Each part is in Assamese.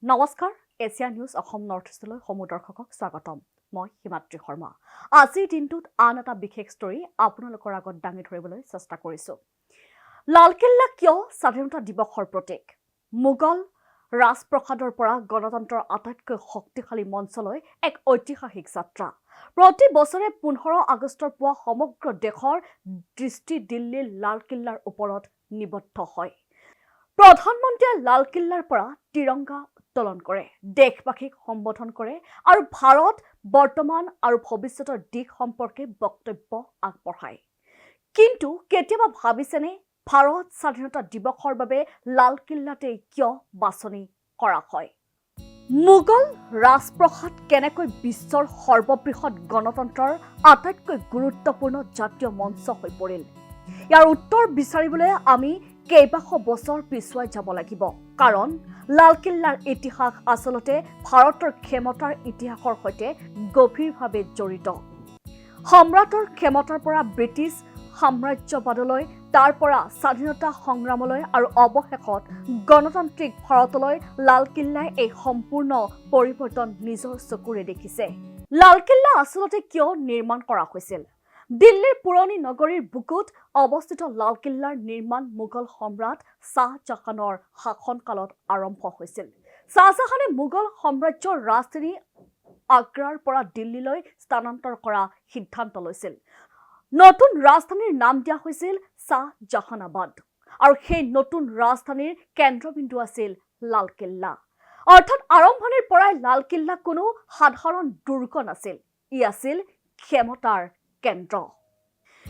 নমস্কাৰ, এছিয়া নিউজ অসম নৰ্থ ইষ্টলৈ সমূহ দৰ্শকক স্বাগতম। মই হিমাদ্ৰী শৰ্মা। আজিৰ দিনটোত আন এটা বিশেষ ষ্টৰী আপোনালোকৰ আগত দাঙি ধৰিবলৈ চেষ্টা কৰিছোঁ। লালকিল্লা কিয় স্বাধীনতা দিৱসৰ প্ৰতীক? মোগল ৰাজপ্ৰসাদৰ পৰা গণতন্ত্ৰৰ আটাইতকৈ শক্তিশালী মঞ্চলৈ এক ঐতিহাসিক যাত্ৰা। প্ৰতি বছৰে 15 আগষ্টৰ পুৱা সমগ্ৰ দেশৰ দৃষ্টি দিল্লীৰ লালকিল্লাৰ ওপৰত নিবদ্ধ হয়। প্ৰধানমন্ত্ৰীয়ে লালকিল্লাৰ পৰা তিৰংগা উত্তোলন কৰে, দেশবাসীক সম্বোধন কৰে আৰু ভাৰত বৰ্তমান আৰু ভৱিষ্যতৰ দিশ সম্পৰ্কে বক্তব্য আগবঢ়ায়। কিন্তু কেতিয়াবা ভাবিছেনে, ভাৰত স্বাধীনতা দিৱসৰ বাবে লালকিল্লাতেই কিয় বাছনি কৰা হয়? মোগল ৰাজপ্ৰসাদ কেনেকৈ বিশ্বৰ সৰ্ববৃহৎ গণতন্ত্ৰৰ আটাইতকৈ গুৰুত্বপূৰ্ণ জাতীয় মঞ্চ হৈ পৰিল? ইয়াৰ উত্তৰ বিচাৰিবলৈ আমি কেইবাশ বছৰ পিছুৱাই যাব লাগিব, কাৰণ লালকিল্লাৰ ইতিহাস আচলতে ভাৰতৰ ক্ষমতাৰ ইতিহাসৰ সৈতে গভীৰভাৱে জড়িত। সম্ৰাটৰ ক্ষমতাৰ পৰা ব্ৰিটিছ সাম্ৰাজ্যবাদলৈ, তাৰ পৰা স্বাধীনতা সংগ্ৰামলৈ আৰু অৱশেষত গণতান্ত্ৰিক ভাৰতলৈ, লালকিল্লাই এই সম্পূৰ্ণ পৰিৱৰ্তন নিজৰ চকুৰে দেখিছে। লালকিল্লা আচলতে কিয় নিৰ্মাণ কৰা হৈছিল? দিল্লীৰ পুৰণি নগৰীৰ বুকুত অৱস্থিত লালকিল্লাৰ নিৰ্মাণ মোগল সম্ৰাট শ্বাহজাহানৰ শাসনকালত আৰম্ভ হৈছিল। শ্বাহজাহানে মোগল সাম্ৰাজ্যৰ ৰাজধানী আগ্ৰাৰ পৰা দিল্লীলৈ স্থানান্তৰ কৰা সিদ্ধান্ত লৈছিল। নতুন ৰাজধানীৰ নাম দিয়া হৈছিল শ্বাহজাহানাবাদ আৰু সেই নতুন ৰাজধানীৰ কেন্দ্ৰবিন্দু আছিল লালকিল্লা। অৰ্থাৎ আৰম্ভণিৰ পৰাই লালকিল্লা কোনো সাধাৰণ দুৰ্গ নাছিল, ই আছিল ক্ষমতাৰ কেন্দ্ৰ।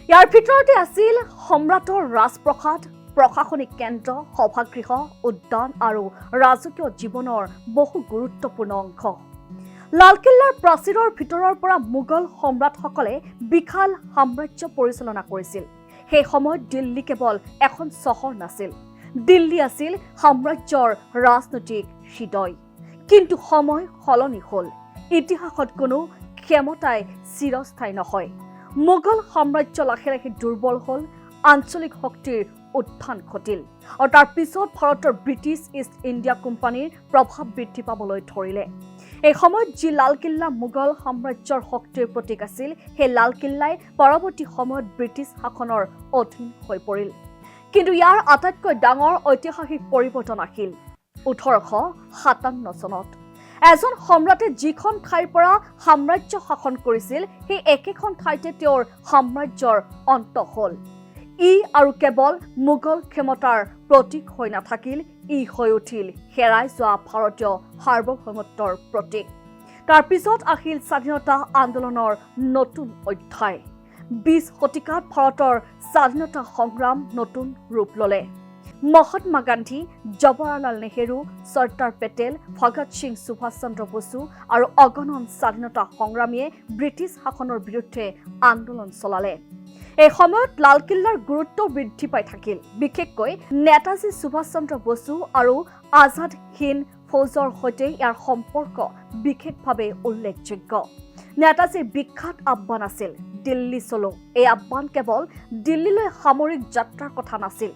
ইয়াৰ ভিতৰতে আছিল সম্ৰাটৰ ৰাজপ্ৰসাদ, প্ৰশাসনিক কেন্দ্ৰ, সভাগৃহ, উদ্যান আৰু ৰাজকীয় জীৱনৰ বহু গুৰুত্বপূৰ্ণ অংশ। লালকিল্লাৰ প্ৰাচীৰৰ ভিতৰৰ পৰা মোগল সম্ৰাটসকলে বিশাল সাম্ৰাজ্য পৰিচালনা কৰিছিল। সেই সময়ত দিল্লী কেৱল এখন চহৰ নাছিল, দিল্লী আছিল সাম্ৰাজ্যৰ ৰাজনৈতিক হৃদয়। কিন্তু সময় সলনি হ'ল। ইতিহাসত কোনো ক্ষমতাই চিৰস্থায়ী নহয়। মোগল সাম্ৰাজ্য লাহে লাহে দুৰ্বল হ'ল, আঞ্চলিক শক্তিৰ উত্থান ঘটিল আৰু তাৰ পিছত ভাৰতৰ ব্ৰিটিছ ইষ্ট ইণ্ডিয়া কোম্পানীৰ প্ৰভাৱ বৃদ্ধি পাবলৈ ধৰিলে। এই সময়ত যি লালকিল্লা মোগল সাম্ৰাজ্যৰ শক্তিৰ প্ৰতীক আছিল, সেই লালকিল্লাই পৰৱৰ্তী সময়ত ব্ৰিটিছ শাসনৰ অধীন হৈ পৰিল। কিন্তু ইয়াৰ আটাইতকৈ ডাঙৰ ঐতিহাসিক পৰিৱৰ্তন আহিল 1857 চনত। এজন সম্ৰাটে যিখন ঠাইৰ পৰা সাম্ৰাজ্য শাসন কৰিছিল, সেই একেখন ঠাইতে তেওঁৰ সাম্ৰাজ্যৰ অন্ত হ'ল। ই আৰু কেৱল মোগল ক্ষমতাৰ প্ৰতীক হৈ নাথাকিল, ই হৈ উঠিল হেৰাই যোৱা ভাৰতীয় সাৰ্বভৌমত্বৰ প্ৰতীক। তাৰ পিছত আহিল স্বাধীনতা আন্দোলনৰ নতুন অধ্যায়। 20 শতিকাত ভাৰতৰ স্বাধীনতা সংগ্ৰাম নতুন ৰূপ ল'লে। মহাত্মা গান্ধী, জৱাহৰলাল নেহেৰু, চৰ্দাৰ পেটেল, ভগত সিং, সুভাষ চন্দ্ৰ বসু আৰু অগণন স্বাধীনতা সংগ্ৰামীয়ে ব্ৰিটিছ শাসনৰ বিৰুদ্ধে আন্দোলন চলালে। এই সময়ত লালকিল্লাৰ গুৰুত্ব বৃদ্ধি পাই থাকিল। বিশেষকৈ নেতাজী সুভাষ চন্দ্ৰ বসু আৰু আজাদ হিন্দ ফৌজৰ সৈতে ইয়াৰ সম্পৰ্ক বিশেষভাৱে উল্লেখযোগ্য। নেতাজীৰ বিখ্যাত আহ্বান আছিল "দিল্লী চলো"। এই আহ্বান কেৱল দিল্লীলৈ সামৰিক যাত্ৰাৰ কথা নাছিল,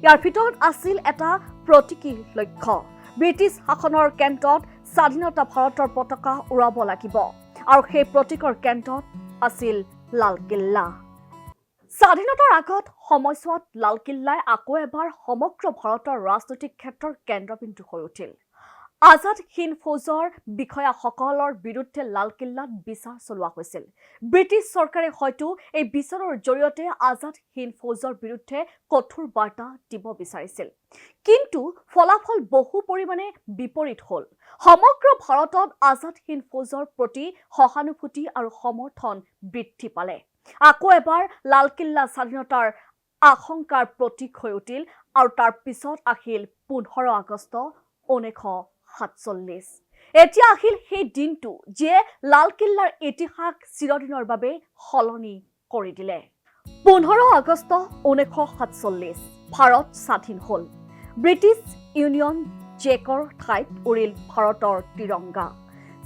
ইয়াৰ ভিতৰত আছিল এটা প্ৰতীকী লক্ষ্য। ব্ৰিটিছ শাসনৰ কেন্দ্ৰত স্বাধীনতা ভাৰতৰ পতাকা উৰাব লাগিব আৰু সেই প্ৰতীকৰ কেন্দ্ৰত আছিল লালকিল্লা। স্বাধীনতাৰ আগত সময়ছোৱাত লালকিল্লাই আকৌ এবাৰ সমগ্ৰ ভাৰতৰ ৰাজনৈতিক ক্ষেত্ৰৰ কেন্দ্ৰবিন্দু হৈ উঠিল। আজাদ হিন্দ ফৌজৰ বিষয়াসকলৰ বিৰুদ্ধে লালকিল্লাত বিচাৰ চলোৱা হৈছিল। ব্ৰিটিছ চৰকাৰে হয়তো এই বিচাৰৰ জৰিয়তে আজাদ হিন্দ ফৌজৰ বিৰুদ্ধে কঠোৰ বাৰ্তা দিব বিচাৰিছিল। কিন্তু ফলাফল বহু পৰিমাণে বিপৰীত হ'ল। সমগ্ৰ ভাৰতত আজাদ হিন্দ ফৌজৰ প্ৰতি সহানুভূতি আৰু সমৰ্থন বৃদ্ধি পালে। আকৌ এবাৰ লালকিল্লা স্বাধীনতাৰ আশংকাৰ প্ৰতীক হৈ উঠিল আৰু তাৰ পিছত আহিল 15 আগষ্ট 1947। এতিয়া আহিল সেই দিনটো, যিয়ে লালকিল্লাৰ ইতিহাস চিৰদিনৰ বাবে সলনি কৰি দিলে। 15 আগষ্ট 1947, ভাৰত স্বাধীন হ'ল। ব্ৰিটিছ ইউনিয়ন জেকৰ ঠাইত উৰিল ভাৰতৰ তিৰংগা।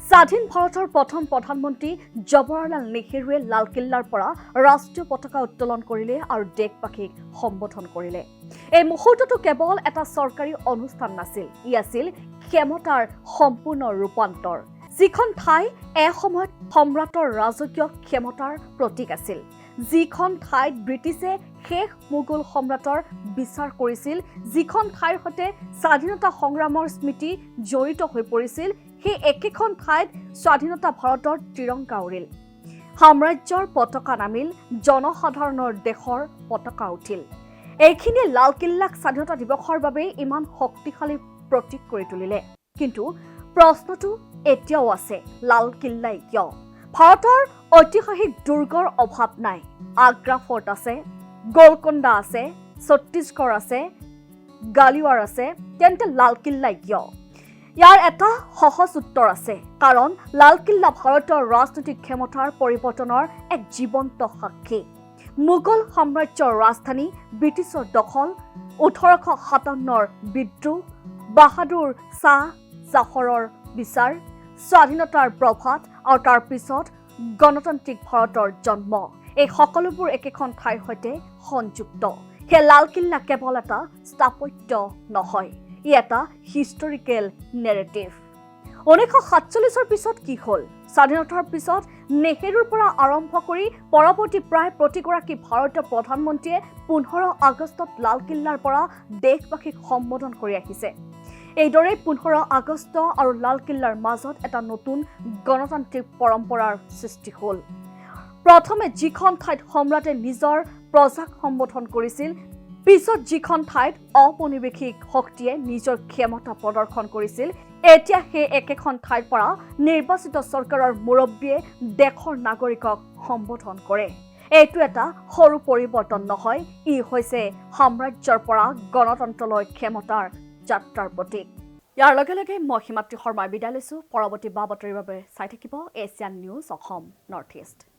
স্বাধীন ভাৰতৰ প্ৰথম প্ৰধানমন্ত্ৰী জৱাহৰলাল নেহেৰুৱে লালকিল্লাৰ পৰা ৰাষ্ট্ৰীয় পতাকা উত্তোলন কৰিলে আৰু দেশবাসীক সম্বোধন কৰিলে। এই মুহূৰ্তটো কেৱল এটা চৰকাৰী অনুষ্ঠান নাছিল, ই আছিল ক্ষমতাৰ সম্পূৰ্ণ ৰূপান্তৰ। যিখন ঠাই এসময়ত সম্ৰাটৰ ৰাজকীয় ক্ষমতাৰ প্ৰতীক আছিল, যিখন ঠাইত ব্ৰিটিছে শেষ মোগল সম্ৰাটৰ বিচাৰ কৰিছিল, যিখন ঠাইৰ সৈতে স্বাধীনতা সংগ্ৰামৰ স্মৃতি জড়িত হৈ পৰিছিল, সেই একেখন ঠাইত স্বাধীনতা ভাৰতৰ ত্ৰিৰংগা উৰিল। সাম্ৰাজ্যৰ পতাকা নামিল, জনসাধাৰণৰ দেশৰ পতাকা উঠিল। এইখিনিয়ে লালকিল্লাক স্বাধীনতা দিৱসৰ বাবে ইমান শক্তিশালী প্ৰতীক কৰি তুলিলে। কিন্তু প্ৰশ্নটো এতিয়াও আছে, লালকিল্লাই কিয়? ভাৰতৰ ঐতিহাসিক দুৰ্গৰ অভাৱ নাই। আগ্ৰা ফৰ্ট আছে, গোলকোণ্ডা আছে, ছত্তীশগড় আছে, গ্ৱালিয়ৰ আছে, তেন্তে লালকিল্লাই কিয়? ইয়াৰ এটা সহজ উত্তৰ আছে, কাৰণ লালকিল্লা ভাৰতৰ ৰাজনৈতিক ক্ষমতাৰ পৰিৱৰ্তনৰ এক জীৱন্ত সাক্ষী। মোগল সাম্ৰাজ্যৰ ৰাজধানী, ব্ৰিটিছৰ দখল, 1857ৰ বিদ্ৰোহ, বাহাদুৰ শ্বাহ জাফৰৰ বিচাৰ, স্বাধীনতাৰ প্ৰভাত আৰু তাৰ পিছত গণতান্ত্ৰিক ভাৰতৰ জন্ম, এই সকলোবোৰ একেখন ঠাইৰ সৈতে সংযুক্ত। সেই লালকিল্লা কেৱল এটা স্থাপত্য নহয়, ই এটা হিষ্টৰিকেল নেৰেটিভ। 1947ৰ পিছত কি হ'ল? স্বাধীনতাৰ পিছত নেহেৰুৰ পৰা আৰম্ভ কৰি পৰৱৰ্তী প্ৰায় প্ৰতিগৰাকী ভাৰতীয় প্ৰধানমন্ত্ৰীয়ে 15 আগষ্টত লালকিল্লাৰ পৰা দেশবাসীক সম্বোধন কৰি আহিছে। এইদৰেই 15 আগষ্ট আৰু লালকিল্লাৰ মাজত এটা নতুন গণতান্ত্ৰিক পৰম্পৰাৰ সৃষ্টি হ'ল। প্ৰথমে যিখন ঠাইত সম্ৰাটে নিজৰ প্ৰজাক সম্বোধন কৰিছিল, পিছত যিখন ঠাইত ঔপনিৱেশিক শক্তিয়ে নিজৰ ক্ষমতা প্ৰদৰ্শন কৰিছিল, এতিয়া সেই একেখন ঠাইৰ পৰা নিৰ্বাচিত চৰকাৰৰ মুৰব্বীয়ে দেশৰ নাগৰিকক সম্বোধন কৰে। এইটো এটা সৰু পৰিৱৰ্তন নহয়, ই হৈছে সাম্ৰাজ্যৰ পৰা গণতন্ত্ৰলৈ ক্ষমতাৰ যাত্ৰাৰ প্ৰতীক। ইয়াৰ লগে লগে মই হিমাদ্ৰী শৰ্মাই বিদায় লৈছোঁ। পৰৱৰ্তী বা বাতৰিৰ বাবে চাই থাকিব Asian news Assam north east.